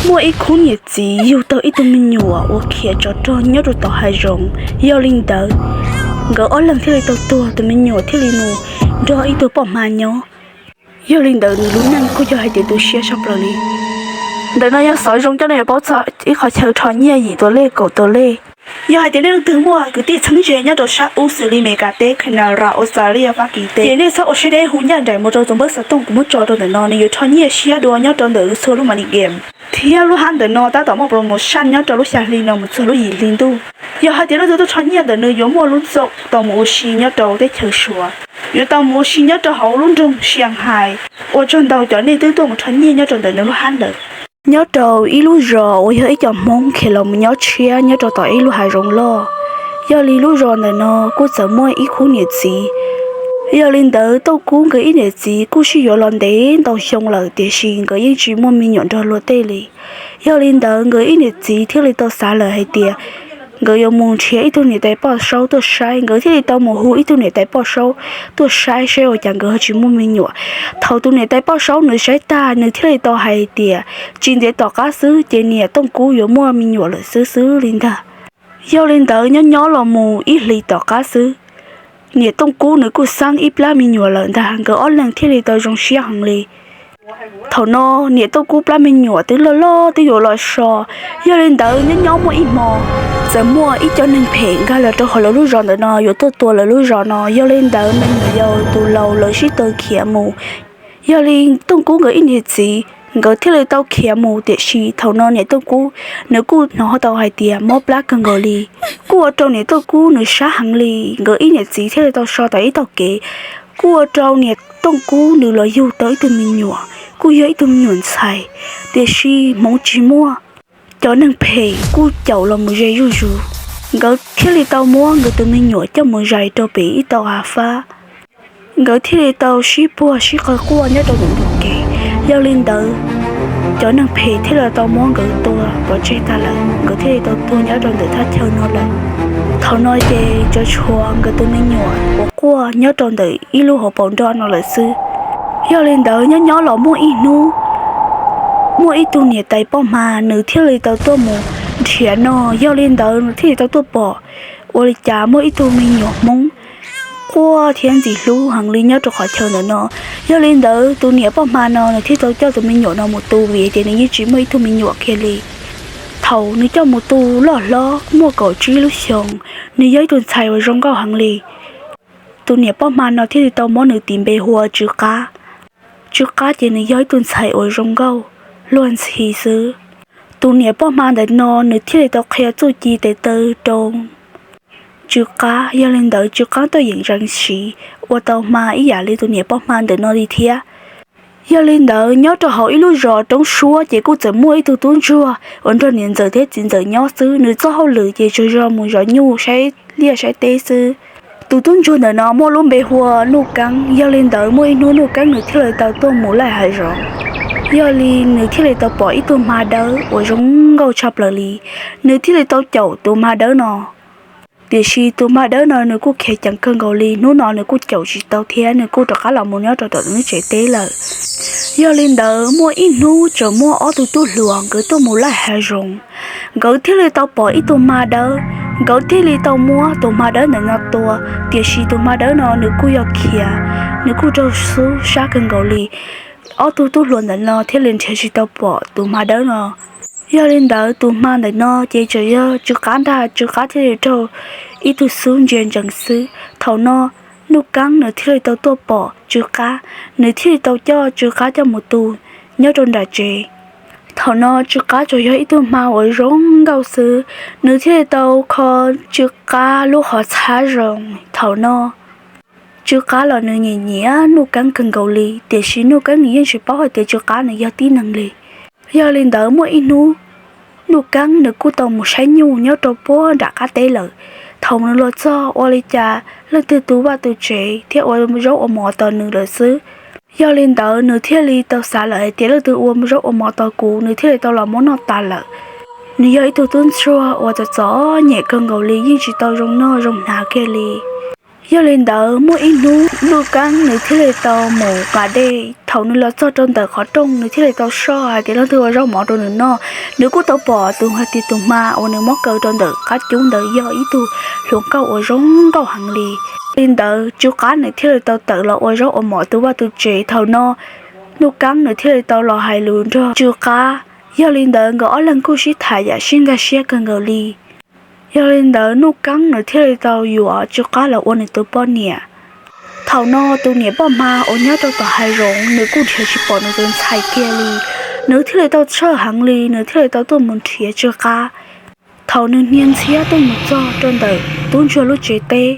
Muaj ib khub niam txiv yug tau ib tug me nyuam uas khiav tsov rog nyob rau tom hav zoov. Yog li ntawd, nkawd ob leeg thiaj li tau tuag, tus me nyuam thiaj li mus nrog ib tug poj hma nyob. Yog li ntawd nws lub neej kuj yog hais tias tu siab tshaj plaws li. Ntawm no yog xov zoo coj nej yuav paub txog ib qhov chaw rho nyiaj yim tus lej kaum tus lej. Yog hais tias nej leej twg muaj kwv tij txheeb ze nyob rau sab ub xws li Meskas teb, Canada, Australia, Fab Kis teb, ces nej txhob ua siab deb hu ncaj nraim mus rau tus npawb xov tooj kuv muab tso rau ntawm no, nws yuav rho nyiaj siab dua nyob rau ntawm txhua lub money game thiab lub hab ntawm no tab tom muaj promotion nyob rau lub xya hli no mus txog lub yim hli ntuj. Yog hais tias leej twg tuaj rho nyiaj ntawm nws yuav muaj lub txaum tau mus ua si nyob rau teb chaws Suav, yuav tau mus ua si nyob rau hauv lub nroog Shanghai. Ua tsaug ntau cov nej twb tuaj mus rho nyiaj nyob rau ntawm nws lub hab ntawd. Nyob rau ib lub zos uas yog ib co Hmoob khiav los mus nyob tshiab nyob rau tom ib lub hav zoov loj. Yog li lub zos ntawm no kuj txawm muaj ib khub niam txiv. Yog li ntawd Tooj Kub nkawd ib niam txiv kuj sib yuav los ntev ntau xyoo lawm tiam sis nkawd yeej tsis muaj me nyuam nrog luag tej li. Yog li ntawd nkawd ib niam txiv thiaj li tau xav lawm hais tias nkawd yuav mus nrhiav ib tug niam tais poj saub tuaj saib. Nkawd thiaj li tau mus hu ib tug niam tais poj saub tuaj saib seb ua cas nkawd ho tsis muaj me nyuam. Thaum tus niam tais poj saub nws saib tag nws thiaj li tau hais tias tsis ntev tom qab xwb ces niam Tooj Kub yuav muaj me nyuam lawm xwb xwb li ntag. Yog li ntawd nyob nyob los mus ib hlis tom qab xwb, niam Tooj Kub nws kuj xeeb ib plab me nyuam lawm ntag, nkawd ob leeg thiaj li tau zoo siab heev li. Thaum no niam Tooj Kub plab me nyuam twb loj loj twb yuav los so. Yog li ntawd nyob nyob muaj ib hmo txawm muaj ib co neeg phem nkag los rau hauv lawv lub zos ntawm no yuav tuaj tua lawv lub zos no. Yog li ntawd me nyuam yaus tus laus lawv sib tw khiav mus. Yog li Tooj Kub nkawd ib niam txiv nkawd thiaj li tau khiav mus tiam sis thaum no niam Tooj Kub nws kuj hnov tau hais tias mob plab kawg nkaus li. Kuj ua rau niam Tooj Kub nws sab heev li, nkawd ib niam txiv thiaj li tau so tau ib tog kev. Kuj ua rau niam Tooj Kub nws los yug tau ib tug me nyuam, kuj yog ib tug me nyuam ntxhais, tiam sis hmoov tsis muaj. Cov neeg phem kuj caum los mus ze zuj zus, nkawd thiaj li tau muab nkawd tus me nyuam coj mus zais rau pem ib tauv hav fab. Nkawd thiaj li tau sib puag sib qawg quaj nyob rau ntawm ntug kev. Yog li ntawd, cov neeg phem thiaj li tau muab nkawd tua pov tseg tag lawm, nkawd thiaj li tau tuag nyob rau ntawm thaj chaw no lawm. Thaum no ces tsuas tshuav nkawd tus me nyuam uas quaj nyob rau ntawm ib lub hauv paus nroj no lawm xwb. Yog li ntawd nyob nyob los muaj ib hnub, muaj ib tug niam tais poj hma nws thiaj li tau tuaj mus nrhiav no. Yog li ntawd nws thiaj li tau tuaj pom ua li cas muaj ib tug me nyuam Hmoob quaj thiab ntxim hlub heev li nyob rau qhov chaw ntawm no. Yog li ntawd tus niam poj hma no nws thiaj tau coj tus me nyuam no mus tu vim tias nws yeej tsis muaj ib tug me nyuam kiag li. Thaum nws coj mus tu loj hlob muaj kaum tsib lub xyoos, nws yog ib tug ntxhais uas zoo nkauj heev li. Tus niam poj hma no thiaj li tau muab nws tis npe hu ua Tsw Qab. Tsw Qab ces nws yog ib tug ntxhais uas zoo nkauj luag ntxhi xwb. Tus niam poj hma ntawm no nws thiaj li tau qhia txuj ci tes taw rau Tsw Qab. Yog li ntawd Tsw Qab tuaj yeem zees siv ua tau hma ib yam li tus niam poj hma ntawm no li thiab. Yog li ntawd nyob rau hauv ib lub zos roob suab ces kuj txawm muaj ib tug tub ntsuag uas nrog niam ntxawm thiab txiv ntxawm nyob xwb. Nws txoj hauj lwm ces tsuas yog mus zov nyuj saib liaj saib teb xwb. Tus tub ntsuag ntawm no muaj lub npe hu ua Nuj Keeb. Yog li ntawd muaj ib hnub Nuj Keeb nws thiaj li tau tuaj mus laij hav zoov. Yog li nws thiaj li tau pom ib tug hma dawb uas zoo nkauj tshaj plaws li. Nws thiaj li tau caum tus hma dawb no. Tiam sis tus hma dawb no nws kuj khiav ceev kawg nkaus li, hnub no nws kuj caum tsis tau thiab nws kuj rov qab los mus nyob rau tom nws tsev teb lawm. Yog li ntawd muaj ib hnub tseem muaj ob tug tub hluas nkawd tuaj mus laij hav zoov, nkawd thiaj li tau pom ib tug hma dawb, nkawd thiaj li tau muab tus hma dawb ntawm no tua. Tiam sis tus hma dawb no nws kuj yog khiav, nws kuj raug xub sab kawg nkaus li. Ob tug tub hluas ntawm no thiaj li nrhiav tsis tau pom tus hma dawb no. Yog li ntawd tus hma ntawm no ces tseem yog Tsw Qab ntag, Tsw Qab thiaj li raug ib tug xub ntsia ntsees xwb. Thaum no Nuj Keeb nws thiaj li tau tuaj pom Tsw Qab, nws thiaj li tau coj Tsw Qab coj mus tu nyob rau nram tsev. Thaum no Tsw Qab tsuas yog ib tug hma uas zoo nkauj xwb, nws thiaj li tau kho Tsw Qab lub qhov txhab zoo. Thaum no Tsw Qab los nws nyiam nyiam Nuj Keeb kawg nkaus li, tiam sis Nuj Keeb nws yeej tsis paub hais tias Tsw Qab nws yog tib neeg li. Yog li ntawd muaj ib hnub Nuj Keeb nws kuj tau mus saib nyuj nyob rau puag nram qab teb lawm. Thaum nws los txog ua li cas leej twg tu vaj tu tsev thiab ua zaub ua mov tos nws lawm xwb. Yog li ntawd nws thiaj li tau xav lawm hais tias leej twg ua zaub ua mov tos kuv, nws thiaj li tau los muab noj tas lawm. Nws yog ib tug tub ntsuag uas txom txom nyem kawg nkaus li, yeej tsis tau zoo noj zoo hnav kiag li. Yog li ntawd muaj ib hnub Nuj Keeb nws thiaj li tau mus nqa dej. Thaum nws los txog rau ntawm qhov rooj nws thiaj li tau soj hais tias leej twg ua zaub mov rau nws noj. Nws kuj tau pom tus hais tias tus hma uas nws muab kaw rau ntawm qab cub ntawd yog ib tug hluas nkauj uas zoo nkauj heev li. Li ntawd Tsw Qab nws thiaj li tau tawm los ua zaub ua mov tu vaj tu tsev. Thaum no Nuj Keeb nws thiaj li tau los hais lus nrog Tsw Qab. Yog li ntawd nkawd ob leeg kuj sib tham yam sib nkag siab kawg nkaus li. Yog li ntawd Nuj Keeb nws thiaj li tau yuav Tsw Qab los ua nws tus poj niam. Thaum no tus niam poj hma uas nyob rau tom hav zoov nws kuj nrhiav tsis pom nws tus ntxhais kiag li. Nws thiaj li tau txhawj heev li, nws thiaj li tau tuaj mus nrhiav Tsw Qab. Thaum nws hnia ntxhiab tuaj mus txog rau ntawm tub ntsuag lub tsev teb,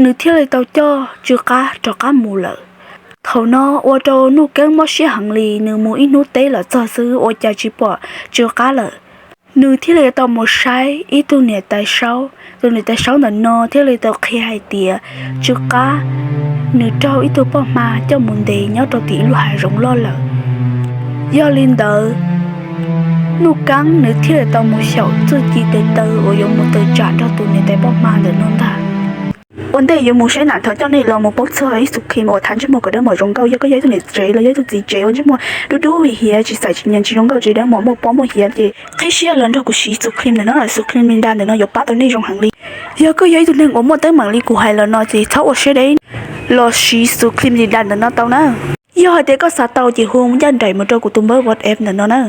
nws thiaj li tau coj Tsw Qab rov qab mus lawm. Thaum no ua rau Nuj Keeb mob siab heev li, nws mus ib hnub teb los txog xwb ua cas tsis pom Tsw Qab lawm. Nws thiaj li tau mus saib ib tug niam tais saub. Tus niam tais saub ntawm no thiaj li tau qhia hais tias Tsw Qab nws raug ib tug poj hma coj mus ntes nyob rau tim ib lub hav zoov loj lawm. Yog li ntawd Nuj Keeb nws thiaj li tau mus xyaum txuj ci tes taw uas yuav mus tawm tsam nrog tus niam tais poj hma ntawm no ntag. Ua ntej yuav mus saib na thov coj nej los mus paub txog ib txoj clip uas tham ntsej muag kom dawb mos zoo nkauj. Yog koj yog ib tug niam tsev los yog ib tug txiv tsev uas ntsej muag dub dub hiav hiav tsis xav tsis nyiam tsis zoo nkauj tsis dawb mos muaj pob muaj hiav ces qhib siab los nrog kuv siv tus clip ntawm no, tus clip li nda ntawm no yuav pab tau nej zoo heev li. Yog koj yog ib tug neeg uas muaj teeb meem li kuv hais los no ces txhob ua siab deb, los siv tus clip li nda ntawm no tau na. Yog hais tias koj xav tau ces hu ncaj nraim mus rau kuv tus npawb WhatsApp ntawm no na,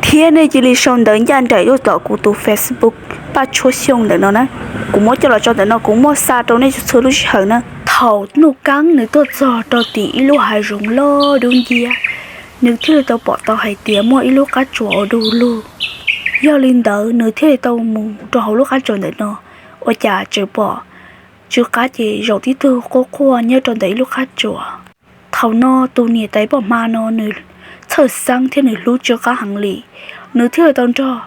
thiab nej cia li sau ntawv ncaj nraim tuaj tom kuv tus Facebook Paj Tshuab Xyooj ntawm no na. Kuv muab coj los tso ntawm no, kuv muab xa rau nej txhua lub sij hawm na. Thaum Nuj Keeb nws tuaj txog rau tim ib lub hav zoov loj dub nciab, nws thiaj li tau pom tau hais tias muaj ib lub qab tsuas uas du lug. Yog li ntawd nws thiaj li tau mus rau hauv lub qab tsuas ntawm no, ua cas tseem pom Tsw Qab ces zaum tib tug quaj quaj nyob rau ntawm ib lub qab tsuas. Thaum no tus niam tais poj hma no nws txhawj xeeb thiab nws hlub Tsw Qab heev li, nws thiaj li tau nrog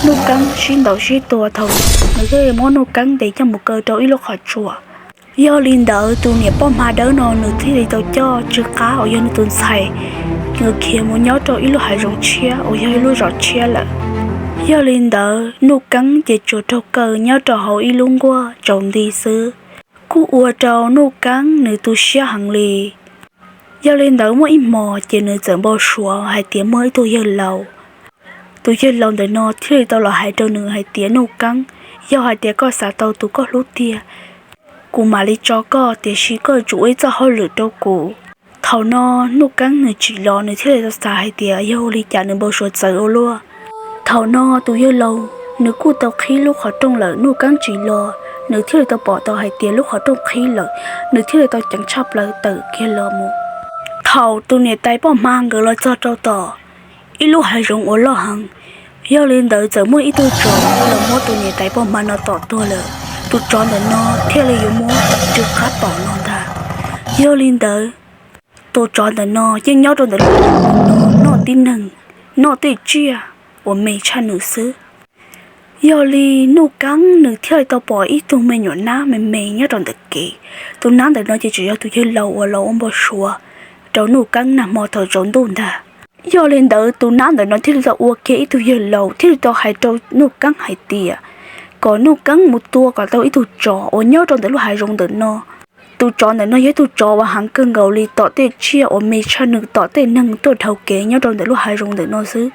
Nuj Keeb sib ntaus sib tua. Thaum no nws thiaj li muab Nuj Keeb ntes coj mus kaw rau ib lub qhov tsua. Yog li ntawd tus niam poj hma dawb no nws thiaj li tau coj Tsw Qab uas yog nws tus ntxhais, nws khiav mus nyob rau ib lub hav zoov tshiab uas yog ib lub zos tshiab lawm. Yog li ntawd Nuj Keeb ces tsuas raug kaw nyob rau hauv ib lub nkuaj tsaus nti xwb, kuj ua rau Nuj Keeb nws tu siab heev li. Yog li ntawd muaj ib hmos ces nws txawm npau suav hais tias muaj ib tug yawg laus. Tus yawg laus ntawm no thiaj li tau los hais rau nws hais tias, Nuj Keeb, yog hais tias koj xav tau tus koj hlub tiag, kuv mam li tso koj, tiam sis koj tsum ua ib txoj hauj lwm rau kuv. Thaum no Nuj Keeb nws tsim los, nws thiaj li tau xav hais tias yog ua li cas nws npau suav txawv ua luaj. Thaum no tus yawg laus nws kuj tau qhib lub qhov rooj lawm, Nuj Keeb tsim los nws thiaj li tau pom tau hais tias lub qhov rooj qhib lawm, nws thiaj li tau ceev tshaj plaws tawm kiag los mus. Thaum tus niam tais poj hma nkawd los txog rau tom ib lub hav zoov uas loj heev, yog li ntawd txawm muaj ib tug tsov los muab tus niam tais poj hma no tom tuag lawm. Tus tsov ntawm no thiaj li yuav muab Tsw Qab tom no ntag. Yog li ntawd tus tsov ntawm no yeej nyob rau ntawm lub hav zoov no noj tib neeg, noj tej tsiaj uas me tshaj nws xwb. Yog li Nuj Keeb nws thiaj li tau pom ib tug me nyuam nab me me nyob rau ntawm kev. Tus nab ntawm no ces tseem yog tus yawg laus uas los ua npau suav rau Nuj Keeb nag hmo thaum tsaus ntuj ntag. Yog li ntawd tus nab ntawm no thiaj li tau ua kiag ib tug yawg laus thiaj li tau hais rau Nuj Keeb hais tias kom Nuj Keeb mus tua kom tau ib tug tsov uas nyob rau ntawm lub hav zoov ntawm no. Tus tsov ntawm no yog ib tug tsov uas heev kawg nkaus li, tom tej tsiaj uas me tshaj nws, tom tej neeg tuaj dhau kev nyob rau ntawm lub hav zoov ntawm no xwb.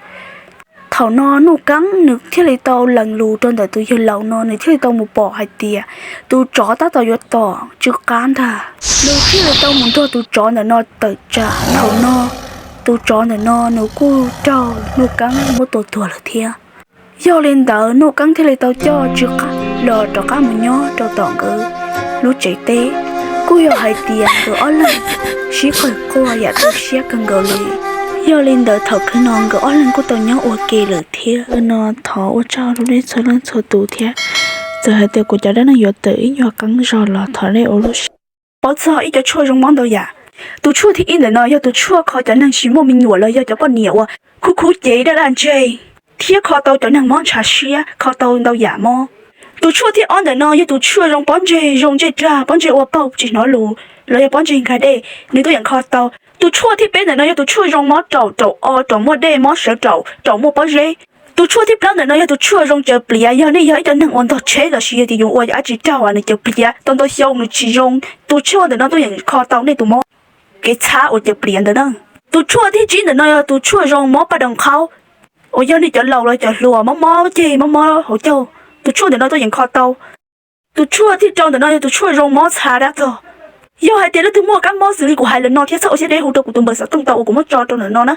Thaum no Nuj Keeb nws thiaj li tau lees lus rau ntawm tus yawg laus no, nws thiaj li tau mus pom hais tias tus tsov tab tom yuav tom Tsw Qab ntag. Nws thiaj li tau mus nrog tus tsov ntawm no tawm tsam. Thaum no tus tsov ntawm no nws kuj raug Nuj Keeb muab tua tuag lawm thiab. Yog li ntawd Nuj Keeb thiaj li tau coj Tsw Qab los rov qab mus nyob rau tom nkawd lub tsev teb. Kuj yog hais tias nkawd ob leeg sib qawm quaj yam tu siab kawg nkaus li. Yog li ntawd thaum kawg no nkawd ob leeg kuj tau nyob ua ke lawm thiab. No thov ua tsaug rau nej txhua leej txhua tus thiab. Txawm hais tias kuv cov dab neeg yuav tawm ib nyuag qeeb zog los thov nej ua lub siab. Paub txog ib co tshuaj zoo mob ntau yam. Tus tshuaj thib ib ntawm no yog tus tshuaj kho cov neeg tsis muaj me nyuam los yog cov poj niam uas khub khub cev daj daj ntseg, thiab kho tau cov neeg mob ntshav siab, kho tau ntau yam mob. Tus tshuaj thib ob ntawm no yog tus tshuaj zoo pob ntseg, zoo ntsej rag, pob ntseg ua paug tsis hnov lus, los yog pob ntseg nkag dej, nws tuaj yeem kho tau. Tus tshuaj thib peb ntawm no yog tus tshuaj zoo mob raum, raum o, raum muaj dej, mob sawv raum, raum muaj pob zeb. Tus tshuaj thib plaub ntawm no yog tus tshuaj zoo caws pliav, yog nej yog ib co neeg uas ntog tsheb los sis yog tias yus ua yam dab tsi raug nws caws pliav tau ntau xyoo nws tsis zoo, tus tshuaj ntawm no tuaj yeem kho tau nej tus mob kev txhab uas caws pliav ntawd na. Tus tshuaj thib tsib ntawm no yog tus tshuaj zoo mob paj doo qhaub, Uas yog nej cov laus los cov hluas mob mob ceg mob mob hauv caug, tus tshuaj ntawm no tuaj yeem kho tau. Tus tshuaj thiaj rau ntawm no yog tus tshuaj zoo mob txha dab txog. Yog hais tias leej twg muaj kab mob xws li kuv hais lawm no thiab txhob ua siab deb hu rau kuv tus npawb xov tooj tau uas kuv muab tso rau ntawm no na.